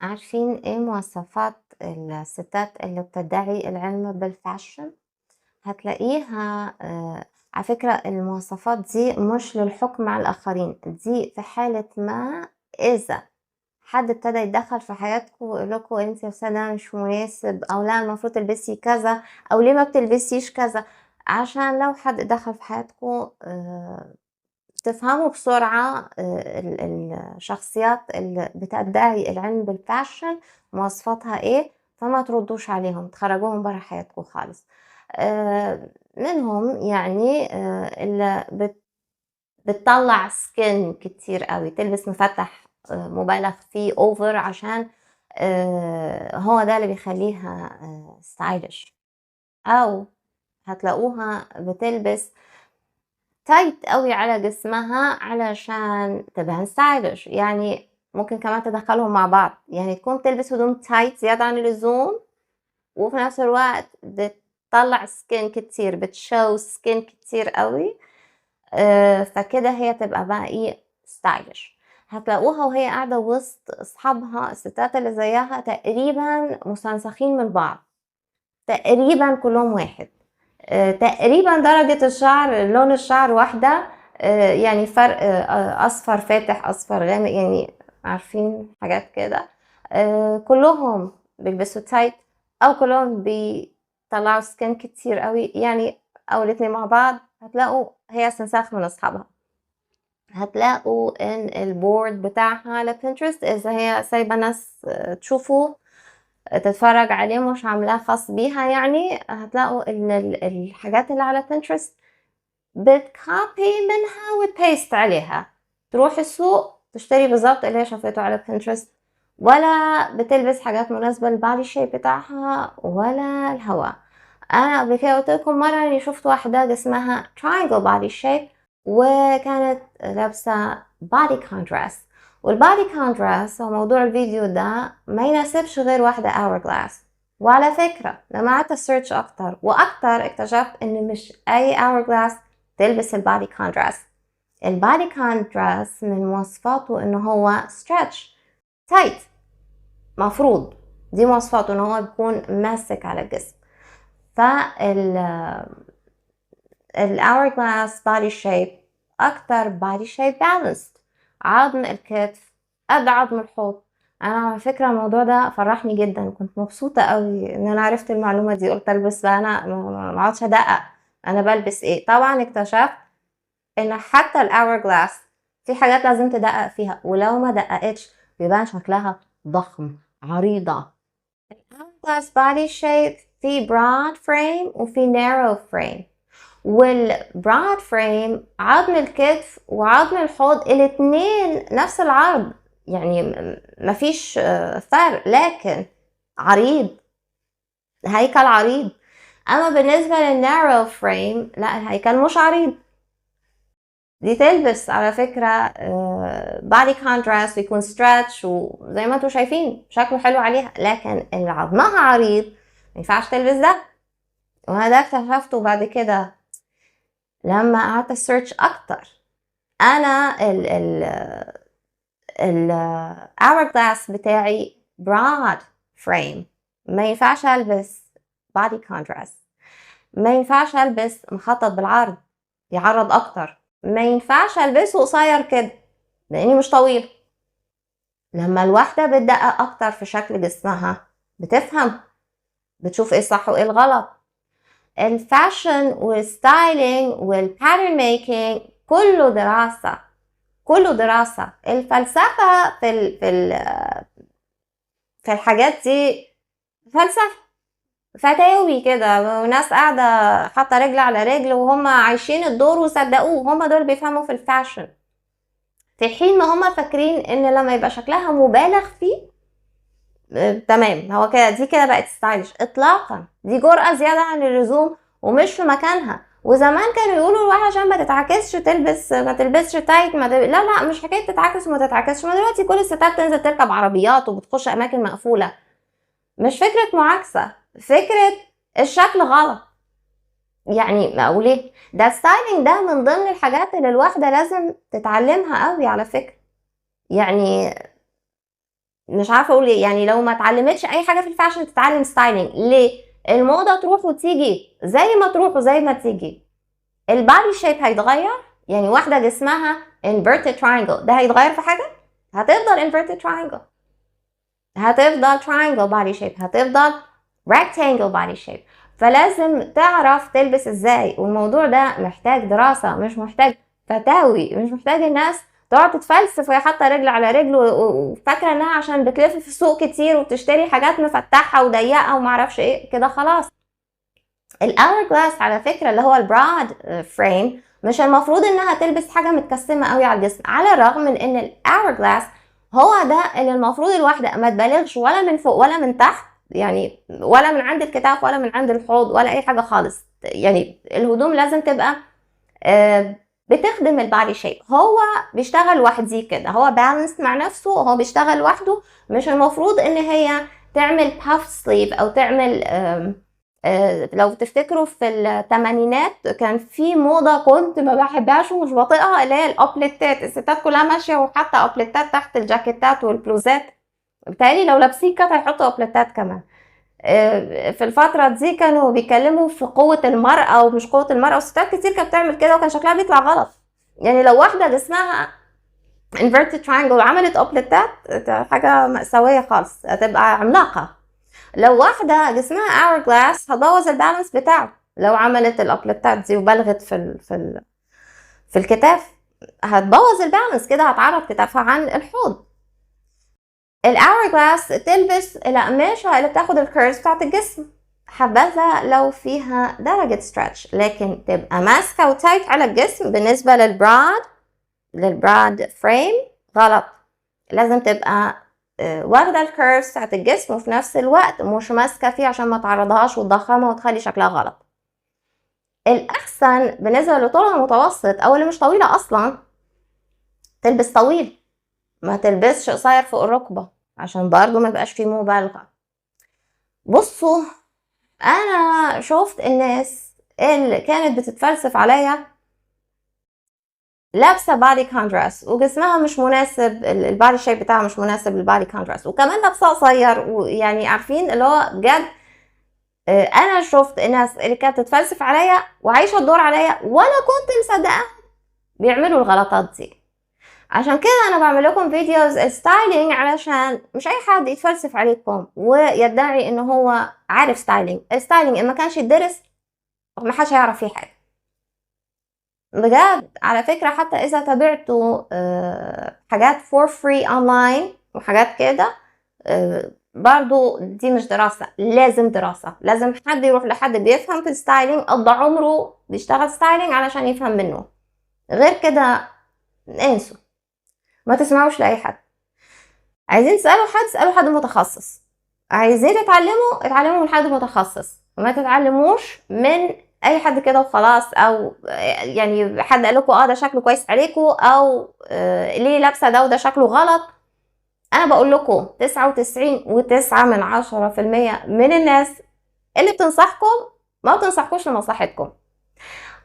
عارفين إيه مواصفات الستات اللي بتدعي العلم بال fashion؟ هتلاقيها على فكرة المواصفات دي مش للحكم على الآخرين، دي في حالة ما إذا حد ابتدى يتدخل في حياتكم ويقول لكم انت يا ده مش مناسب، او لا المفروض تلبسي كذا، او ليه ما بتلبسيش كذا، عشان لو حد دخل في حياتكم تفهموا بسرعة الشخصيات اللي بتدعي العلم بال fashion مواصفاتها ايه، فما تردوش عليهم، تخرجوهم برا حياتكم خالص. منهم اللي بتطلع skin كتير قوي، تلبس مفتح مبالغ فيه over، عشان هو ده اللي بيخليها stylish. او هتلاقوها بتلبس tight قوي على جسمها علشان تبان stylish. ممكن كمان تدخلهم مع بعض، تكون تلبس هدوم tight زيادة عن اللزوم وفي نفس الوقت بتطلع skin كتير، بت show skin كتير قوي، فكده هي تبقى بقى ايه stylish. هتلاقوها وهي قاعدة وسط أصحابها الستات اللي زيها تقريبا مستنسخين من بعض، تقريبا كلهم واحد، تقريبا درجة الشعر لون الشعر واحدة، فرق، أصفر فاتح أصفر غامق، عارفين حاجات كده، كلهم بيلبسوا tight أو كلهم بيطلعوا skin كتير قوي، أو الاتنين مع بعض. هتلاقوا هي استنساخ من أصحابها. هتلاقوا إن ال board بتاعها على Pinterest إذا هي سايبة ناس تشوفه تتفرج عليه مش عاملاه خاص بيها، هتلاقوا إن الحاجات اللي على Pinterest بت copy منها وت paste عليها، تروح السوق تشتري بالظبط اللي هي شافته على Pinterest، ولا بتلبس حاجات مناسبة لل body shape بتاعها ولا الهوا. أنا قبل كده قلت لكم مرة إني شفت واحدة جسمها triangle body shape وكانت لابسة bodycon dress، وال bodycon dress هو موضوع الفيديو ده ما يناسبش غير واحدة hourglass. وعلى فكرة لما قعدت search أكتر وأكتر اكتشفت إن مش أي hourglass تلبس ال bodycon dress. ال bodycon dress من مواصفاته إنه هو stretch tight، مفروض دي مواصفاته إن هو بيكون ماسك على الجسم. فال ال hourglass body shape اكتر body shape balanced، عظم الكتف قد عظم الحوض. انا على فكره الموضوع ده فرحني جدا، كنت مبسوطه قوي ان انا عرفت المعلومه دي، قلت البس بقى انا ما اقعدش ادقق انا بلبس ايه. طبعا اكتشفت ان حتى ال hourglass في حاجات لازم تدقق فيها، ولو ما دققتش بيبان شكلها ضخم عريضه. ال hourglass body shape في broad frame وفي narrow frame، وال broad frame عظم الكتف وعظم الحوض الاتنين نفس العرض، مفيش فرق، لكن عريض، هيكل عريض. اما بالنسبة لل narrow frame لا، الهيكل مش عريض. دي تلبس على فكرة bodycon dress ويكون stretch وزي ما انتم شايفين شكله حلو عليها، لكن اللي عظمها عريض ما ينفعش تلبس ده. وهذا اكتشفته بعد كده لما قعدت search اكتر. انا ال hourglass بتاعي broad frame، ما ينفعش البس bodycon dress، ما ينفعش البس مخطط بالعرض يعرض اكتر، ما ينفعش البسه قصير كده لاني مش طويل. لما الواحدة بتدقق اكتر في شكل جسمها بتفهم، بتشوف ايه الصح وايه الغلط. ال fashion وال styling وال pattern making كله دراسة، كله دراسة. الفلسفة في الحاجات دي فلسفة فتاوي كده، وناس قاعدة حاطة رجل على رجل وهم عايشين الدور وصدقوه، هم دول بيفهموا في ال fashion، في حين ما هم فاكرين ان لما يبقى شكلها مبالغ فيه تمام هو كده، دي كده بقت stylish. اطلاقا، دي جرأة زيادة عن اللزوم ومش في مكانها. وزمان كانوا يقولوا الواحد عشان ما تتعكسش تلبس، ما تلبسش tight، ما تل... لا لا مش حكايه تتعكس وما تتعكسش. ما دلوقتي كل الستات تنزل تركب عربيات وبتخش اماكن مقفوله، مش فكره معاكسه، فكره الشكل غلط. ما اقول ايه، ده ال styling ده من ضمن الحاجات اللي الواحده لازم تتعلمها قوي على فكره. مش عارفه اقول ايه، يعني لو ما اتعلمتش اي حاجة في ال fashion تتعلم styling. ليه؟ الموضة تروح وتيجي زي ما تروح وزي ما تيجي. ال body shape هيتغير، يعني واحدة جسمها inverted triangle ده هيتغير في حاجة؟ هتفضل inverted triangle، هتفضل triangle body shape، هتفضل rectangle body shape. فلازم تعرف تلبس ازاي، والموضوع ده محتاج دراسة، مش محتاج فتاوي، مش محتاج الناس تقعد تتفلسف وهي حاطه رجل على رجل وفاكره انها عشان بتلف في السوق كتير وبتشتري حاجات مفتحة وضيقه ومعرفش ايه كده خلاص. ال hourglass على فكرة اللي هو ال broad frame مش المفروض انها تلبس حاجة متكسمه قوي على الجسم، على الرغم من ان ال hourglass هو ده اللي المفروض الواحدة ما تبالغش ولا من فوق ولا من تحت، يعني ولا من عند الكتاف ولا من عند الحوض ولا اي حاجة خالص. يعني الهدوم لازم تبقى بتخدم ال body shape. هو بيشتغل لوحده كده، هو balanced مع نفسه، هو بيشتغل لوحده. مش المفروض ان هي تعمل puff sleeve او تعمل لو تفتكروا في الثمانينات كان في موضة كنت ما بحبهاش ومش بطيقها، اللي هي الابليتات. الستات كلها ماشية وحاطة ابليتات تحت الجاكيتات والبلوزات، بالتالي لو لابسين كات هيحطوا ابليتات كمان. في الفترة دي كانوا بيتكلموا في قوة المرأة ومش قوة المرأة، وستات كتير كانت بتعمل كده وكان شكلها بيطلع غلط. يعني لو واحدة جسمها inverted triangle وعملت ابليتات حاجة مأساوية خالص، هتبقى عملاقة. لو واحدة جسمها hourglass هتبوظ ال balance بتاعه لو عملت الابليتات دي وبلغت في الكتاف، هتبوظ ال balance كده، هتعرض كتافها عن الحوض. ال hourglass تلبس الأقمشة اللي بتاخد ال curves بتاعت الجسم، حبذا لو فيها درجة stretch، لكن تبقى ماسكة و tight على الجسم. بالنسبة لل broad frame غلط، لازم تبقى واخدة ال curves بتاعت الجسم وفي نفس الوقت مش ماسكة فيه عشان ما تعرضهاش وتضخمها وتخلي شكلها غلط. الأحسن بالنسبة لطولها متوسط أو اللي مش طويلة أصلا تلبس طويل، ما تلبسش قصير فوق الركبة عشان برضو ما يبقاش فيه مبالغة. بصوا، أنا شفت الناس اللي كانت بتتفلسف عليا لابسة bodycon dress وجسمها مش مناسب، ال body shape بتاعها مش مناسب لل bodycon dress، وكمان لابسة قصير، ويعني عارفين اللي هو بجد. انا شفت الناس اللي كانت تتفلسف عليا وعايشة الدور عليا وانا كنت مصدقه بيعملوا الغلطات دي. عشان كده انا بعمل لكم videos styling علشان مش اي حد يتفلسف عليكم ويدعي ان هو عارف styling. ال styling ان ما كانش يدرس ما حدش هيعرف فيه حاجة بجد. على فكرة حتى اذا تابعتوا حاجات for free online وحاجات كده، برضو دي مش دراسة، لازم دراسة، لازم حد يروح لحد بيفهم في ال styling، قضى عمره بيشتغل styling علشان يفهم منه. غير كده انسوا، ما تسمعوش لأي حد. عايزين تسألوا حد، اسألوا حد متخصص. عايزين تتعلموا، اتعلموا من حد متخصص، وما تتعلموش من اي حد كده وخلاص، او يعني حد قال لكم ده شكله كويس عليكم، او ليه لابسه ده وده شكله غلط. انا بقول لكم 99.9% من الناس اللي بتنصحكم ما بتنصحكوش لمصلحتكم.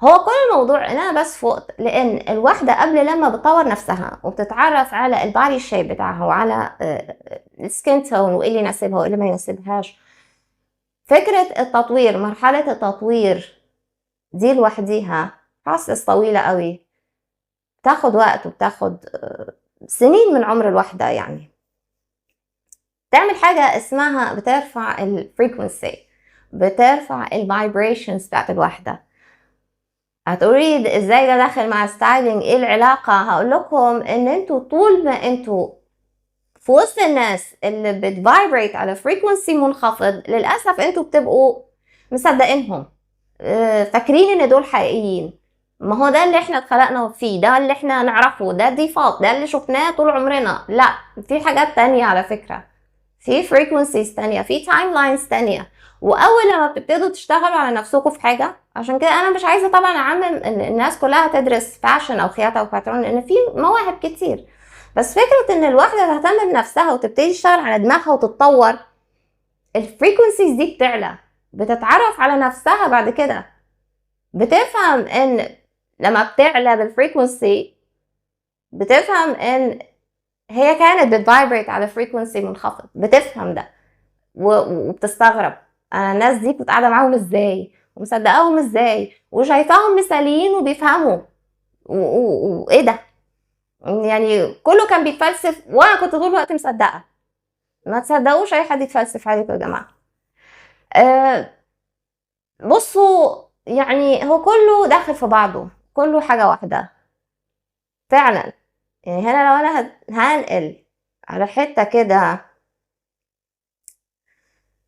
هو كل الموضوع ان انا بس فقت، لان الواحدة قبل لما بتطور نفسها وبتتعرف على ال body shape بتاعها وعلى ال skin tone وايه اللي يناسبها وايه اللي ما يناسبهاش، فكرة التطوير، مرحلة التطوير دي لوحديها process طويلة قوي، بتاخد وقت وبتاخد سنين من عمر الواحدة. يعني تعمل حاجة اسمها بترفع ال frequency، بترفع ال vibrations بتاعت الواحدة. هتقولي ازاي ده داخل مع styling، ايه العلاقة؟ هقول لكم ان انتوا طول ما انتوا في وسط الناس اللي بت vibrate على frequency منخفض، للأسف انتوا بتبقوا مصدقينهم، فاكرين ان دول حقيقيين. ما هو ده اللي احنا اتخلقنا فيه، ده اللي احنا نعرفه، ده default، ده اللي شفناه طول عمرنا. لا، في حاجات تانية على فكرة، في frequencies تانية، في timelines تانية. واول لما بتبتدوا تشتغلوا على نفسكم في حاجة، عشان كده انا مش عايزة طبعا اعمم ان الناس كلها تدرس fashion او خياطة او باترون، لان في مواهب كتير. بس فكرة ان الواحدة تهتم بنفسها وتبتدي تشتغل على دماغها وتتطور، ال frequencies دي بتعلى، بتتعرف على نفسها بعد كده، بتفهم ان لما بتعلى بال frequency بتفهم ان هي كانت بت vibrate على frequency منخفض، بتفهم ده وبتستغرب انا الناس دي كنت قاعدة معاهم ازاي ومصدقاهم ازاي وشايفاهم مثاليين وبيفهموا وايه ده، يعني كله كان بيتفلسف وانا كنت طول الوقت مصدقه. ما تصدقوش اي حد يتفلسف عليكم يا جماعة. بصوا يعني هو كله داخل في بعضه، كله حاجة واحدة فعلا. يعني هنا لو انا هنقل على حتة كده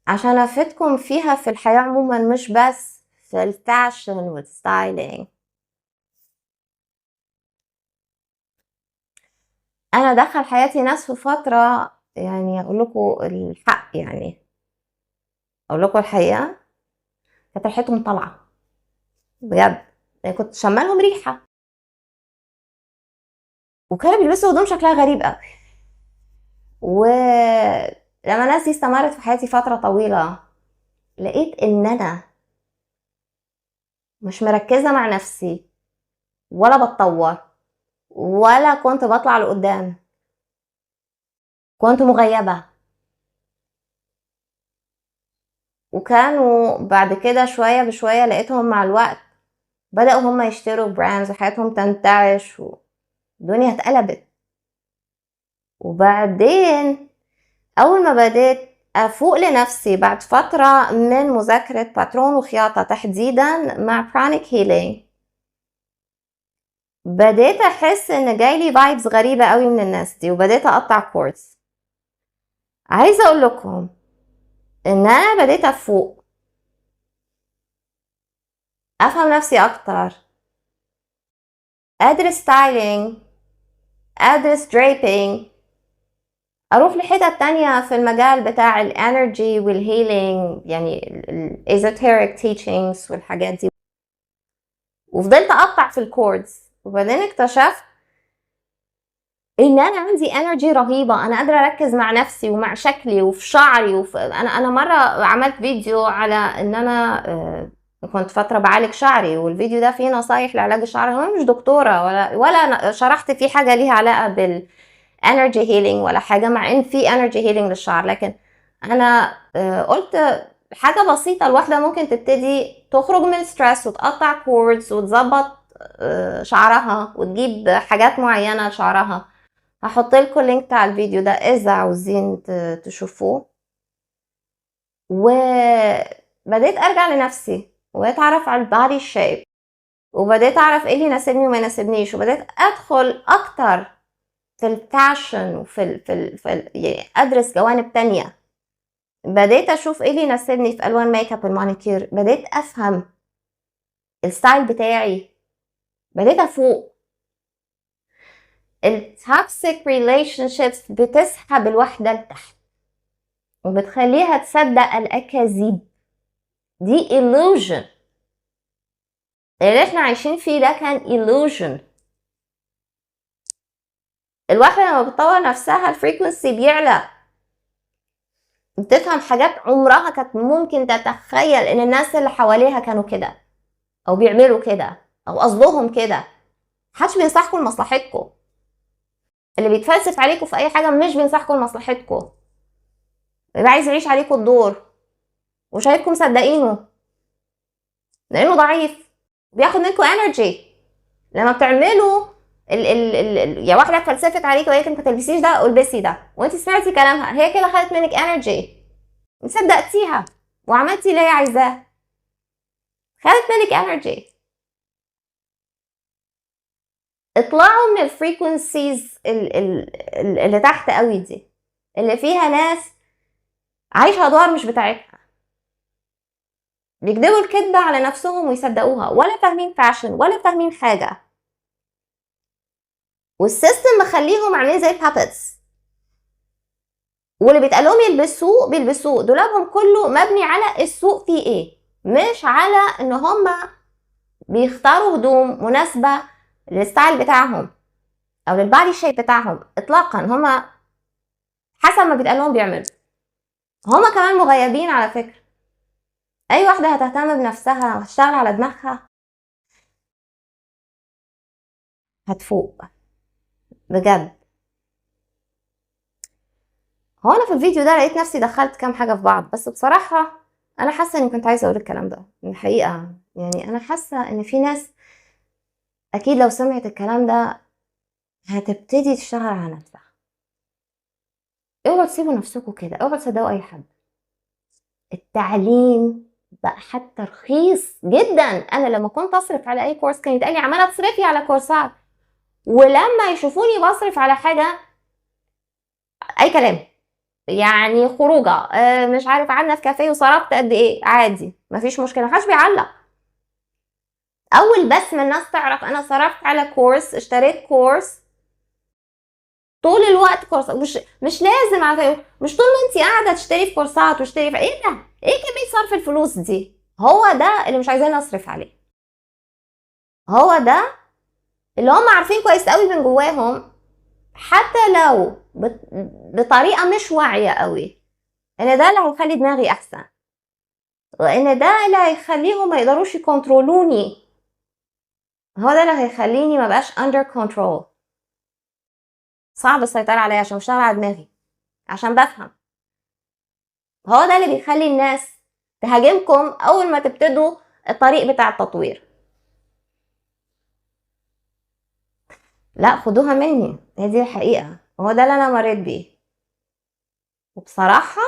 عشان افيدكم فيها في الحياة عموما، مش بس في ال fashion وال styling. انا دخل حياتي ناس في فترة، يعني اقول لكم الحق، يعني اقول لكم الحقيقة، كانت ريحتهم طالعه بجد، يعني كنت شمالهم ريحه، وكانوا بيلبسوا هدوم شكلها غريب قوي. ولما الناس دي استمرت في حياتي فترة طويلة، لقيت ان انا مش مركزه مع نفسي، ولا بتطور، ولا كنت بطلع لقدام، كنت مغيبه. وكانوا بعد كده شوية بشوية لقيتهم مع الوقت بدأوا هم يشتروا brands وحياتهم تنتعش والدنيا اتقلبت. وبعدين أول ما بديت أفوق لنفسي بعد فترة من مذاكرة باترون وخياطة تحديدا مع pranic healing، بديت أحس إن جايلي vibes غريبة قوي من الناس دي، وبديت أقطع cords. عايزة أقول لكم إن أنا بديت أفوق، أفهم نفسي أكتر، أدرس styling، أدرس draping، أروح لحتة تانية في المجال بتاع ال energy وال healing، يعني ال esoteric teachings والحاجات دي. وفضلت أقطع في ال cords، وبعدين اكتشفت ان انا عندي energy رهيبة، انا قادرة اركز مع نفسي ومع شكلي وفي شعري وفي... انا مرة عملت فيديو على ان انا كنت فترة بعالج شعري، والفيديو ده فيه نصايح لعلاج الشعر. انا مش دكتورة ولا شرحت فيه حاجة ليها علاقة بال energy healing ولا حاجة، مع ان في energy healing للشعر، لكن انا قلت حاجة بسيطة الواحدة ممكن تبتدي تخرج من ال stress وتقطع cords وتظبط شعرها وتجيب حاجات معينة لشعرها. هحط لكم ال link بتاع الفيديو ده اذا عاوزين تشوفوه. وبديت ارجع لنفسي، وبديت اعرف على ال body shape، وبديت اعرف ايه اللي يناسبني وما يناسبنيش، وبديت ادخل اكتر في ال fashion وفي ال في ال في ال يعني ادرس جوانب تانية. بديت اشوف ايه اللي يناسبني في الوان make up المانيكير، بديت افهم ال style بتاعي، بديت افوق. ال toxic relationships بتسحب الواحدة لتحت وبتخليها تصدق الأكاذيب دي. illusion اللي احنا عايشين فيه ده كان illusion. الواحدة لما بتطور نفسها ال frequency بيعلى، بتفهم حاجات عمرها كانت ممكن تتخيل ان الناس اللي حواليها كانوا كده او بيعملوا كده او قصدهم كده. محدش بينصحكم لمصلحتكم، اللي بيتفلسف عليكم في اي حاجة مش بينصحكم لمصلحتكم، بيبقى عايز يعيش عليكم الدور وشايفكم مصدقينه لانه ضعيف، بياخد منكم energy. لما بتعملوا ال ال ال يا واحدة اتفلسفت عليكي وقالت لك ما تلبسيش ده البسي ده، وانت سمعتي كلامها، هي كده خدت منك energy، صدقتيها وعملتي اللي هي عايزاه، خدت منك energy. اطلعوا من ال frequencies اللي تحت قوي دي، اللي فيها ناس عايشه ادوار مش بتاعتها، بيكذبوا الكذبة على نفسهم ويصدقوها، ولا فاهمين fashion ولا فاهمين حاجة، وال system مخليهم عاملين زي ال puppets، واللي بيتقال لهم يلبسوه بيلبسوه. دولابهم كله مبني على السوق فيه ايه، مش على ان هم بيختاروا هدوم مناسبة لل style بتاعهم او لل body shape بتاعهم اطلاقا. هما حسب ما بيتقال لهم بيعملوا. هما كمان مغيبين على فكرة. اي واحدة هتهتم بنفسها وهتشتغل على دماغها هتفوق بجد. هو انا في الفيديو ده لقيت نفسي دخلت كام حاجة في بعض، بس بصراحة انا حاسه اني كنت عايزه اقول الكلام ده الحقيقة. يعني انا حاسه ان في ناس اكيد لو سمعت الكلام ده هتبتدي تشتغل على نفسها. اوعوا تسيبوا نفسكم كده، اوعوا تصدقوا اي حد. التعليم بقى حتى رخيص جدا. انا لما كنت اصرف على اي كورس كان يتقال لي عماله تصرفي على كورسات، ولما يشوفوني بصرف على حاجة اي كلام، يعني خروجه، مش عارف قعدنا في كافيه وصرفت قد ايه، عادي مفيش مشكلة، محدش بيعلق. اول بس ما الناس تعرف انا صرفت على كورس، اشتريت كورس، طول الوقت كورس، مش لازم على فكرة، مش طول ما انت قاعدة تشتري في كورسات وتشتري في ايه ده؟ ايه كمية صرف الفلوس دي؟ هو ده اللي مش عايزين نصرف عليه، هو ده اللي هم عارفين كويس قوي من جواهم، حتى لو بطريقة مش واعية قوي، ان ده اللي هيخلي دماغي احسن، وان ده اللي هيخليهم ما يقدروش يكنترولوني، هو ده اللي هيخليني ما بقاش under control، صعب السيطرة عليا عشان بشتغل على دماغي، عشان بفهم. هو ده اللي بيخلي الناس تهاجمكم اول ما تبتدوا الطريق بتاع التطوير. لا خدوها مني، هي دي الحقيقة، هو ده اللي انا مريت بيه. وبصراحة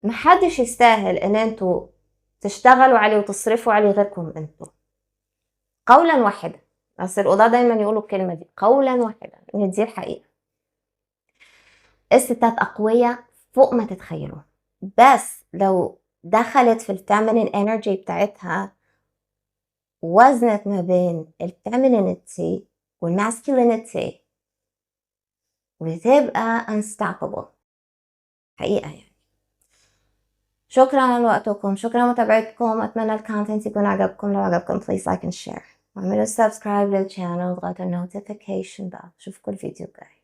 محدش يستاهل ان انتوا تشتغلوا عليه وتصرفوا عليه غيركم انتوا، قولا واحدا. بس القضاة دايما يقولوا الكلمة دي، قولا واحدا، ان دي الحقيقة. الستات أقوياء فوق ما تتخيلوا، بس لو دخلت في ال feminine energy بتاعتها، وزنت ما بين ال femininity وال masculinity، بتبقى unstoppable حقيقة يعني. شكرا لوقتكم، شكرا لمتابعتكم، أتمنى ال content يكون عجبكم. لو عجبكم please like and share، واعملوا subscribe لل channel واضغطوا notification bell. أشوفكم الفيديو الجاي.